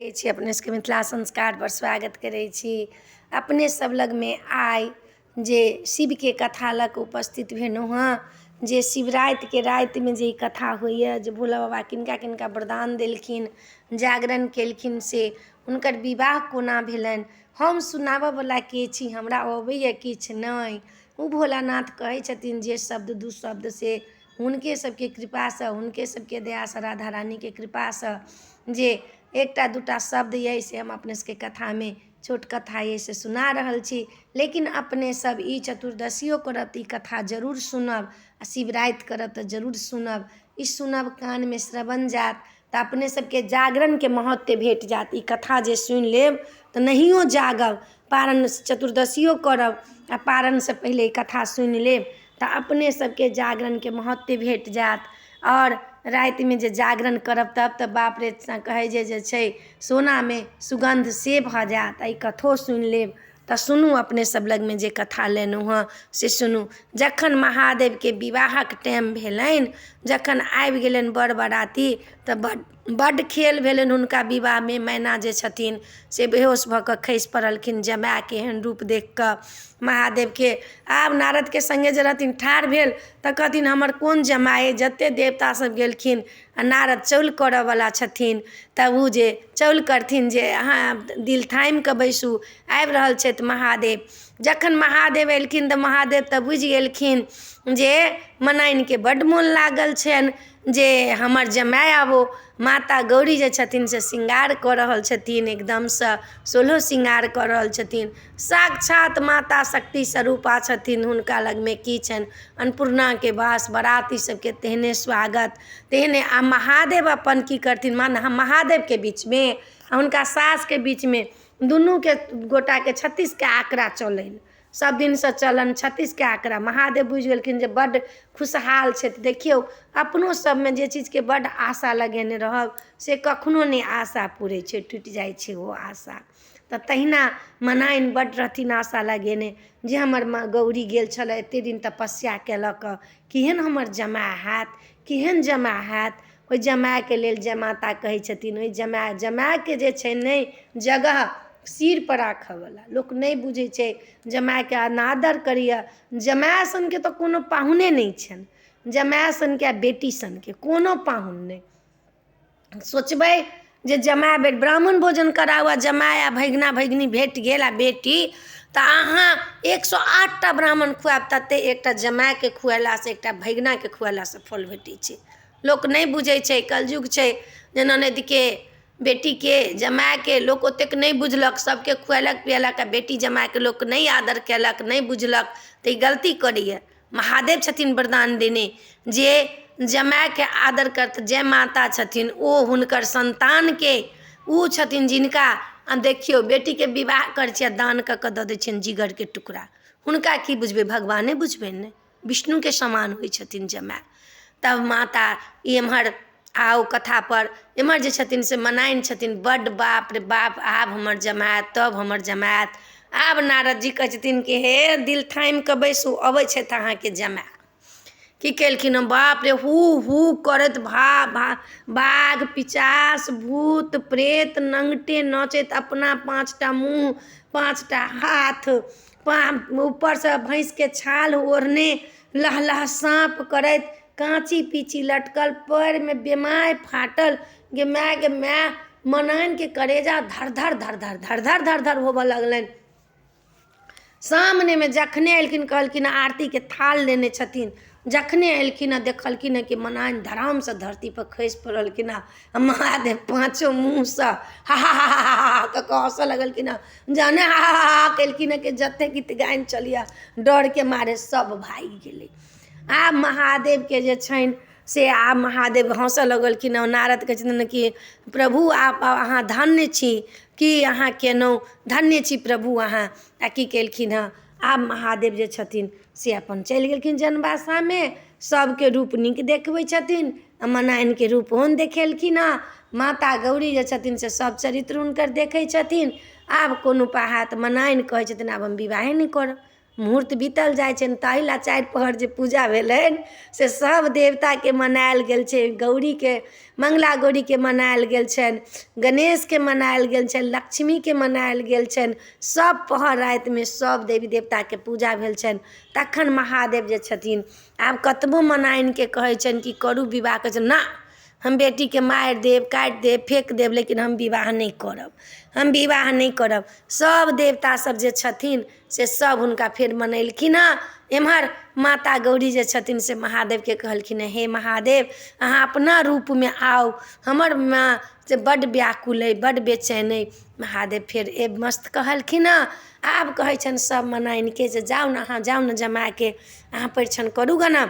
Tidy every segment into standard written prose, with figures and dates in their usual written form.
लगै छी अपने सबके मिथिला संस्कारपर स्वागत करै छी। अपने सब लगमे आइ जे शिवके कथा लऽ कऽ उपस्थित भेलहुँ हँ, जे शिवरातिके रातिमे जे ई कथा होइए, जे भोला बाबा किनका किनका वरदान देलखिन, जागरण केलखिन, से हुनकर विवाह कोना भेलनि। हम सुनाबऽवला के छी? हमरा अबैए किछु नहि। ओ भोलानाथ कहै छथिन जे शब्द दू शब्द, से हुनके सबके कृपासँ, हुनके सबके दयासँ, राधा रानीके कृपासँ जे एकटा दूटा शब्द अइ से हम अपने सबके कथामे, छोट कथा अइ से सुना रहल छी। लेकिन अपने सब ई चतुर्दशियो करब तऽ ई कथा जरूर सुनब, आ शिवराति करब तऽ जरूर सुनब। ई सुनब, कानमे श्रवण जायत तऽ अपने सबके जागरणके महत्व भेट जायत। ई कथा जे सुनि लेब तऽ नहियो जागब, पारण चतुर्दशियो करब आ पारणसँ पहिले ई कथा सुनि लेब तऽ अपने सबके जागरणके महत्व भेट जायत। आओर रातिमे जे जागरण करब तब तऽ बाप रे, कहै जे जे छै सोनामे सुगन्ध से भऽ जायत। एहि कथो सुनि लेब तऽ सुनू, अपने सब लगमे जे कथा लेलहुँ हँ से सुनू। जखन महादेवके विवाहक टाइम भेलनि, जखन आबि गेलनि बर बराती, तऽ बड्ड बड्ड खेल भेलनि हुनका विवाहमे। मैना जे छथिन से बेहोश भऽ कऽ खसि पड़लखिन जमायके एहन रूप देखि कऽ महादेवके। आब नारदके सङ्गे जे रहथिन ठाढ़ भेल तऽ कहथिन, हमर कोन जमाय अइ? जतेक देवता सब गेलखिन आ नारद चौल करयवला छथिन, तब ओ जे चौल करथिन जे अहाँ दिल थामि कऽ बैसू, आबि रहल छथि महादेव। जखन महादेव एलखिन तऽ महादेव तऽ बुझि गेलखिन जे मनाइनके बड्ड मोन लागल छनि जे हमर जमाय आबओ। माता गौरी जे छथिन से श्रृंगार कऽ रहल छथिन, एकदमसँ सोलहो श्रृंगार कऽ रहल छथिन। साक्षात माता शक्ति स्वरूपा छथिन, हुनका लगमे की छनि? अन्नपूर्णाके वास। बराती सबके तेहने स्वागत तेहने। आ महादेव अपन की करथिन? महादेवके बीचमे आ हुनका सासके बीचमे दुनूके गोटाके 36के आँकड़ा चलनि, सब दिनसँ चलनि 36के आँकड़ा। महादेव बुझि गेलखिन जे बड्ड खुशहाल छथि। देखियौ, अपनो सबमे जे चीजके बड्ड आशा लगेने रहब से कखनो नहि आशा पुरै छै, टूटि जाइ छै ओ आशा। तऽ तहिना मनाइन बड्ड रहथिन आशा लगेने जे हमर माँ गौरी गेल छलै एतेक दिन तपस्या कयलक, केहन हमर जमाय हैत, केहन जमाय हैत? ओहि जमायके लेल जयमाता कहै छथिन। ओहि जमाय जमायके जे छै ने जगह सिरपर राखयवला, लोक नहि बुझै छै, जमायके अनादर करैए। जमाय सनके तऽ कोनो पाहुने नहि छनि, जमाय सनके आ बेटी सनके कोनो पाहुन नहि। सोचबै जे जमाय बेर ब्राह्मण भोजन कराउ आ जमाय आ भगिना भगिनी भेट गेल आ बेटी, तऽ अहाँ 108टा ब्राह्मण खुआएब ततेक एकटा जमायके खुएलासँ, एकटा भगिनाके खुएलासँ फल भेटै छै। लोक नहि बुझै छै, कलयुग छै जे ननदिके, बेटीके, जमायके लोक ओतेक नहि बुझलक। सभके खुएलक पिएलक आ बेटी जमायके लोक नहि आदर कयलक, नहि बुझलक, तऽ ई गलती करैए। महादेव छथिन वरदान देने जे जमायके आदर करत। जय माता छथिन ओ हुनकर सन्तानके ओ छथिन जिनका आ देखियौ, बेटीके विवाह करै छियै आ दान कऽ कऽ दऽ दै छियनि जिगरके टुकड़ा, हुनका की बुझबै? भगवाने बुझबै ने, विष्णुके समान होइ छथिन जमाय। तब माता एम्हर आउ कथापर। एम्हर जे छथिन से मनाइन छथिन बड्ड, बाप रे बाप, आब हमर जमाय आयत, तब हमर जमाय आयत। आब नारद जी कहै छथिन कि हे, दिल थामि कऽ बैसू, अबै छथि अहाँके जमाय। की केलखिन हँ? बाप रे, हू हू करैत भा भा बाघ पिचास भूत प्रेत नङ्गटे नचैत, अपना 5टा मुँह, 5टा हाथ, ऊपरसँ भैँसके छाल ओढ़ने, लह लह साँप करैत, काँची पीची लटकल, पएरमे बेमाय फाटल। गे माय, गे माय! मनाइनके करेजा धर धर धर धर धर धर धर धर होबऽ लगलनि। सामनेमे जखने एलखिन, कहलखिन आरतीके थाल लेने छथिन, जखने एलखिन हँ, देखलखिन हँ कि मनाइन धरामसँ धरतीपर खसि पड़लखिन हँ आ महादेव पाँचो मुँहसँ हा हा हा हा हा कऽ कऽ हँसऽ लगलखिन हँ। जहने हा हा हा केलखिन हँ कि जते गीत गाइन चलियै डरके मारे सब भागि गेलै। आब महादेवके जे छनि से आब महादेव हँसऽ लगलखिन हँ। नारद कहै छथिन कि प्रभु, आब अहाँ धन्य छी, की अहाँ केलहुँ? धन्य छी प्रभु अहाँ। आ की केलखिन हँ? आब महादेव जे छथिन से अपन चलि गेलखिन जनवासामे। सभके रूप नीक देखबै छथिन आ मनाइनके रूप ओहन देखेलखिन हँ। माता गौरी जे छथिन से सभ चरित्र हुनकर देखै छथिन। आब कोनो उपाय हैत? मनाइन कहै छथिन, आब हम विवाहे नहि करब। मुहूर्त बीतल जाइ छनि, ताहि लए 4 पहर जे पूजा भेलनि से सब देवताके मनायल गेल छै। गौरीके, मङ्गला गौरीके मनायल गेल छनि, गणेशके मनायल गेल छनि, लक्ष्मीके मनायल गेल छनि। सब पहर रातिमे सब देवी देवताके पूजा भेल छनि। तखन महादेव जे छथिन आब कतबो मनाइनके कहै छनि कि करू विवाह, कहै छनि ना, हम बेटीके मारि देब, काटि देब, फेक देब, लेकिन हम विवाह नहि करब, हम विवाह नहि करब। सब देवता सब जे छथिन से सब हुनका फेर मनेलखिन हँ। एम्हर माता गौरी जे छथिन से महादेवके कहलखिन हे महादेव, अहाँ अपना रूपमे आउ, हमर माँ से बड्ड व्याकुल अइ, बड्ड बेचैन अइ। महादेव फेर एब मस्त कहलखिन हँ। आब कहै छनि सब मनाइनके जे जाउ ने, अहाँ जाउ ने, जमायके अहाँ परिछन करू गऽ ने।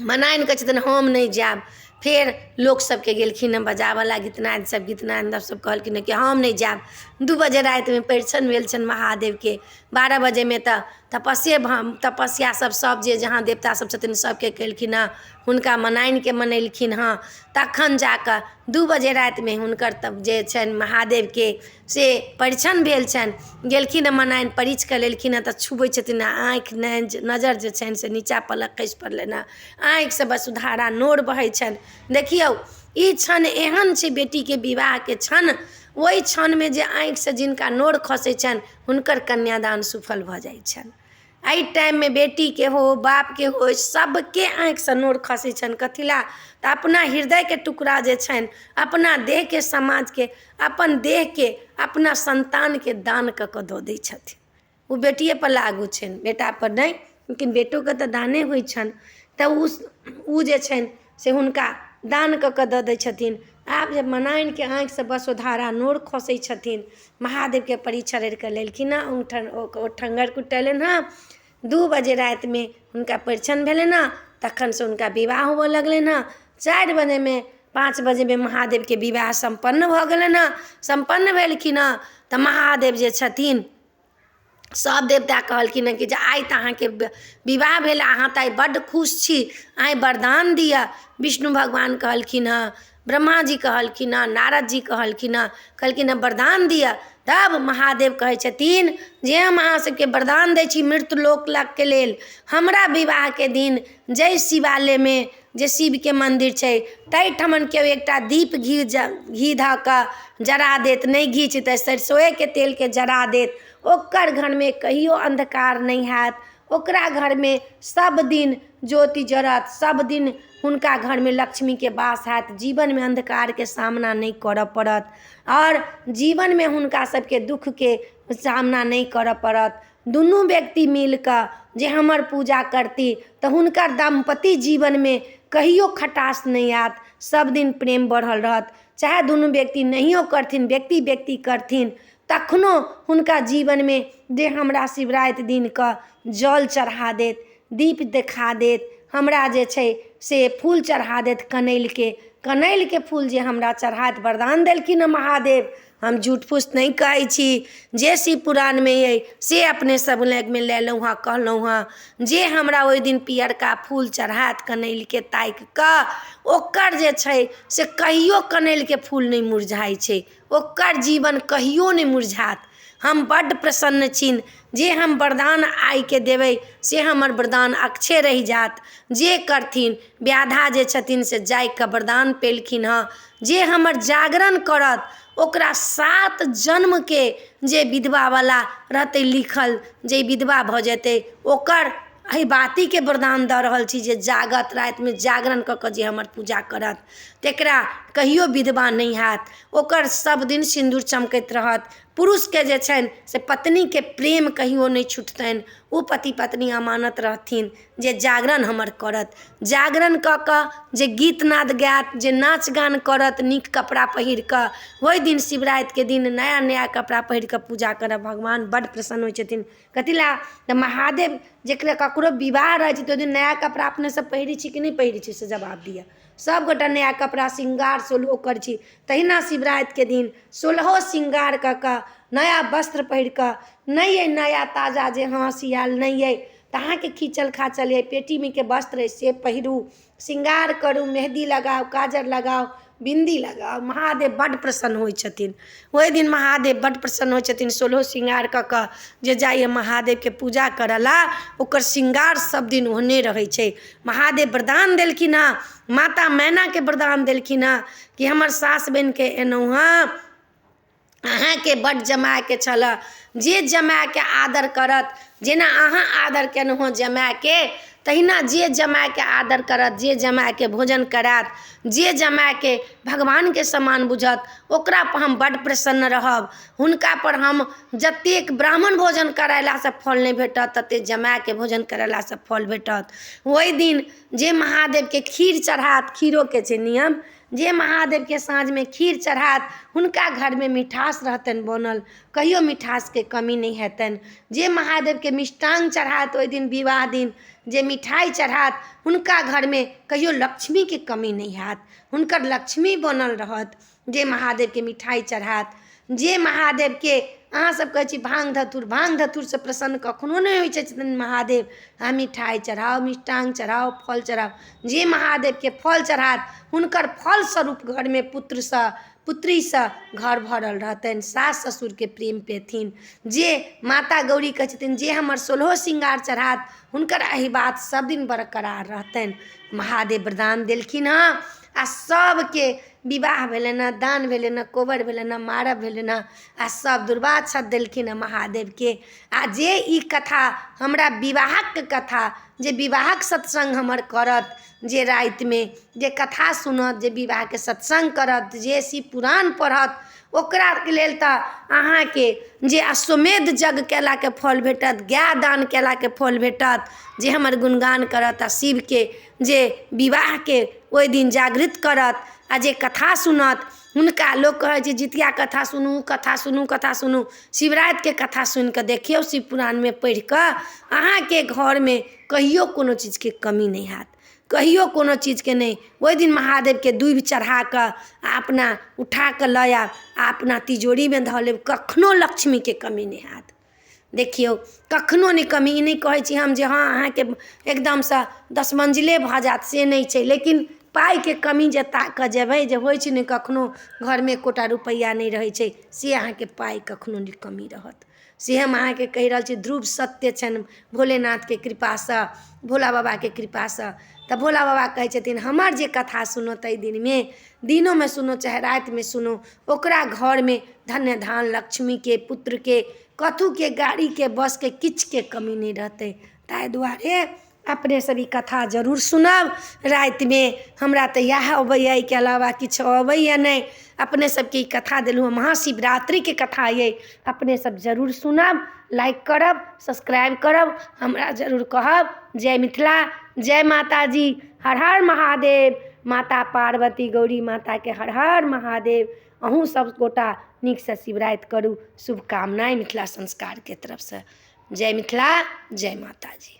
मनाइन कहै छथिन हम नहि जायब। फेर लोक सबके गेलखिन हँ बजाबऽ ला, गीतनाद सब, गीतनाद सब कहलखिन कि हम नहि जायब। 2 बजे रातिमे परिछन भेल छनि महादेवके। 12 बजेमे तऽ तपस्ये तपस्या सब, सब जे जहाँ देवता सब छथिन सबके केलखिन हँ, हुनका मनाइनके मनेलखिन हँ। तखन जाकऽ 2 बजे रातिमे हुनकर तब जे छनि महादेवके से परिछन भेल छनि। गेलखिन हँ मनाइन, परिछ कऽ लेलखिन हँ, तऽ छुबै छथिन आँखि नहि, नजर जे छनि से नीचा पलक खसि पड़लनि हँ, आँखिसँ वसुधारा नोर बहै छनि। देखियौ, ई क्षण एहन छै बेटीके विवाहके क्षण, ओहि क्षणमे जे आँखिसँ जिनका नोर खसै छनि हुनकर कन्यादान सुफल भऽ जाइ छनि। एहि टाइममे बेटीके हो, बापके हो, सबके आँखिसँ नोर खसै छनि। कथी लए? तऽ अपना हृदयके टुकड़ा जे छनि, अपना देहके, समाजके, अपन देहके, अपना सन्तानके दान कऽ कऽ दऽ दै छथिन। ओ बेटिएपर लागू छनि, बेटापर नहि, लेकिन बेटोके तऽ दाने होइ छनि। तऽ ओ जे छनि से हुनका दान कऽ कऽ दऽ दै छथिन। आब जे मनाइनके आँखिसँ वसुधारा नोर खसै छथिन, महादेवके परिछन कऽ लेलखिन हँ, औँठन ओठङ्गर कुटेलनि हँ, 2 बजे रातिमे हुनका परिछन भेलनि हँ, तखनसँ हुनका विवाह होबऽ लगलनि हँ। 4 बजेमे, 5 बजेमे महादेवके विवाह सम्पन्न भऽ गेलनि हँ। सम्पन्न भेलखिन हँ तऽ महादेव जे छथिन सब देवता कहलखिन हँ कि जे आइ तऽ अहाँके विवाह भेल, अहाँ तऽ आइ बड्ड खुश छी, आइ वरदान दिअ। विष्णु भगवान कहलखिन हँ, ब्रह्माजी कहलखिन हँ, नारद जी कहलखिन हँ, कहलखिन हँ वरदान दिअ। तब महादेव कहै छथिन जे हम अहाँ सबके वरदान दै छी मृत्यु लोकके लेल, हमरा विवाहके दिन जाहि शिवालयमे जे शिवके मन्दिर छै ताहिठमन केओ एकटा दीप घी घी धऽ कऽ जरा देत, नहि घी छै तऽ सरिसोएके तेलके जरा देत, ओकर घरमे कहियो अन्धकार नहि हैत, ओकरा घरमे सब दिन ज्योति जरत, सब दिन हुनका घरमे लक्ष्मीके वास हैत, जीवनमे अन्धकारके सामना नहि करऽ पड़त आओर जीवनमे हुनका सबके दुःखके सामना नहि करऽ पड़त। दुनू व्यक्ति मिलकऽ जे हमर पूजा करती तऽ हुनकर दम्पति जीवनमे कहियो खटास नहि आयत, सब दिन प्रेम बढ़ल रहत। चाहे दुनू व्यक्ति नहियो करथिन, व्यक्ति व्यक्ति करथिन, तखनो हुनका जीवनमे जे हमरा शिवराति दिनकऽ जल चढ़ा देत, दीप देखा देत, हमरा जे छै से फूल चढ़ा देत, कनैलके, कनैलके फूल जे हमरा चढ़ायत, वरदान देलखिन हँ महादेव। हम झूठ फूस नहि कहै छी, जे शिव पुराणमे अइ से अपने सब लगमे लेलहुँ हँ, कहलहुँ हँ। जे हमरा ओहि दिन पियरका फूल चढ़ायत कनैलके ताकि कऽ, ओकर जे छै से कहियो कनैलके फूल नहि मुरझाइ छै, ओकर जीवन कहियो नहि मुरझायत। हम बड्ड प्रसन्न छी जे हम वरदान आइके देबै से हमर वरदान अक्षय रहि जायत। जे करथिन व्याधा जे छथिन से जागिके वरदान पेलखिन हँ, जे हमर जागरण करत ओकरा 7 जन्मके जे विधवावला रहतै लिखल, जे विधवा भऽ जेतै ओकर एहि बातीके वरदान दऽ रहल छी जे जागत, रातिमे जागरण कऽ कऽ जे हमर पूजा करत तकरा कहियो विधवा नहि हैत, ओकर सब दिन सिन्दूर चमकैत रहत। पुरुषके जे छनि से पत्नीके प्रेम कहियो नहि छुटतनि, ओ पति पत्नी अमानत रहथिन। जे जागरण हमर करत, जागरण कऽ कऽ जे गीतनाद गायत, जे नाच गान करत, नीक कपड़ा पहिर कऽ ओहि दिन शिवरातिके दिन नया नया कपड़ा पहिर कऽ पूजा करब, भगवान बड्ड प्रसन्न होइ छथिन। कथी लए तऽ महादेव जकरा ककरो विवाह रहै छै तऽ ओहि दिन नया कपड़ा अपने सब पहिरै छी कि नहि पहिरै छी, से जवाब दिअ। सबगोटा नया कपड़ा श्रृंगार 16 करै छी, तहिना शिवरातिके दिन 16 श्रृंगार कऽ कऽ नया वस्त्र पहिर कऽ, नहि अइ नया ताजा जे हँ सियाल नहि अइ तऽ अहाँके खीचल खाचल अइ, पेटीमे के वस्त्र अइ से पहिरू, श्रृंगार करू, मेहदी लगाउ, काजर लगाउ, बिन्दी लगाउ, महादेव बड्ड प्रसन्न होइ छथिन। ओइ दिन महादेव बड्ड प्रसन्न होइ छथिन। सोलहो श्रृंगार कऽ कऽ जे जाइए महादेवके पूजा करऽ लए, ओकर श्रृंगार सब दिन ओहने रहै छै। महादेव वरदान देलखिन हँ, माता मैनाके वरदान देलखिन हँ कि हमर सासु बनिके एनहुँ हँ, अहाँके बड्ड जमायके छलऽ, जे जमायके आदर करत, जेना अहाँ आदर केलहुँ हँ जमायके, तहिना जे जमायके आदर करत, जे जमायके भोजन करायत, जे जमायके भगवानके समान बुझत, ओकरापर हम बड्ड प्रसन्न रहब। हुनकापर हम जतेक ब्राह्मण भोजन करेलासँ फल नहि भेटत, तते जमायके भोजन करेलासँ फल भेटत। ओहि दिन जे महादेवके खीर चढ़ायत, खीरोके छै नियम, जे महादेवके साँझमे खीर चढ़ायत हुनका घरमे मिठास रहतनि बनल, कहियो मिठासके कमी नहि हेतनि। जे महादेवके मिष्टान्न चढ़ायत ओहि दिन विवाह दिन जे मिठाइ चढ़ायत, हुनका घरमे कहियो लक्ष्मीके कमी नहि हैत, हुनकर लक्ष्मी बनल रहत जे महादेवके मिठाइ चढ़ायत। जे महादेवके अहाँ सब कहै छी भाङ्ग धतूर, भाङ्ग धतूरसँ प्रसन्न कखनो नहि होइ छथिन महादेव। अहाँ मिठाइ चढ़ाउ, मिष्टान्न चढ़ाउ, फल चढ़ाउ, जे महादेवके फल चढ़ायत हुनकर फल स्वरूप घरमे पुत्रसँ पुत्रीसँ घर भरल रहतनि, सास ससुरके प्रेम पेथिन। जे माता गौरी कहै छथिन जे हमर सोलहो श्रृंगार चढ़ायत हुनकर एहि बात सब दिन बरकरार रहतनि। महादेव वरदान देलखिन हँ। आ सबके विवाह भेलनि हँ, दान भेलनि हँ, कोबर भेलनि हँ, मारब भेलनि हँ, आ सब दुर्वाक्षत देलखिन हँ महादेवके। आ जे ई कथा हमरा विवाहक कथा, जे विवाहक सत्सङ्ग हमर करत, जे रातिमे जे कथा सुनत, जे विवाहके सत्सङ्ग करत, जे शिव पुराण पढ़त, ओकरा लेल तऽ अहाँके जे अश्वमेध यज्ञ कयलाके फल भेटत, गाय दान कयलाके फल भेटत, जे हमर गुणगान करत आ शिवके जे विवाहके ओहि दिन जागृत करत आ जे कथा सुनत हुनका लोक कहै छै जितिया कथा सुनू, कथा सुनू, कथा सुनू। शिवरातिके कथा सुनिकऽ देखियौ शिव पुराणमे पढ़िकऽ, अहाँके घरमे कहियो कोनो चीजके कमी नहि हैत, कहियो कोनो चीजके नहि। ओहि दिन महादेवके दूभि चढ़ाकऽ आ अपना उठाकऽ लऽ आयब आ अपना तिजोरीमे धऽ लेब, कखनो लक्ष्मीके कमी नहि हैत। देखियौ, कखनो नहि कमी। ई नहि कहै छी हम जे हँ अहाँके एकदमसँ 10 मंजिले भऽ जायत, से नहि छै, लेकिन पाइके कमी जे ताकऽ जेबै, जे होइ छै ने कखनो घरमे एकोटा रुपैआ नहि रहै छै, से अहाँके पाइ कखनो नहि कमी रहत, से हम अहाँके कहि रहल छी। ध्रुव सत्य छनि भोलेनाथके कृपासँ, भोला बाबाके कृपासँ। तऽ भोला बाबा कहै छथिन हमर जे कथा सुनत एहि दिनमे, दिनोमे सुनो चाहे रातिमे सुनो, ओकरा घरमे धन्य धान लक्ष्मीके, पुत्रके, कथूके, गाड़ीके, बसके, किछुके कमी नहि रहतै। ताहि दुआरे अपने सब ई कथा जरूर सुनब रातिमे। हमरा तऽ इएह अबैए, एहिके अलावा किछु अबैए नहि। अपने सबके ई कथा देलहुँ हँ, महाशिवरात्रिके कथा अइ, अपने सब जरूर सुनब, लाइक करब, सब्सक्राइब करब, हमरा जरूर कहब। जय मिथिला, जय माताजी, हर हर महादेव, माता पार्वती गौरी माताके हर हर महादेव। अहूँ सब गोटा नीकसँ शिवराति करू, शुभकामनाएँ मिथिला संस्कारके तरफसँ। जय मिथिला, जय माताजी।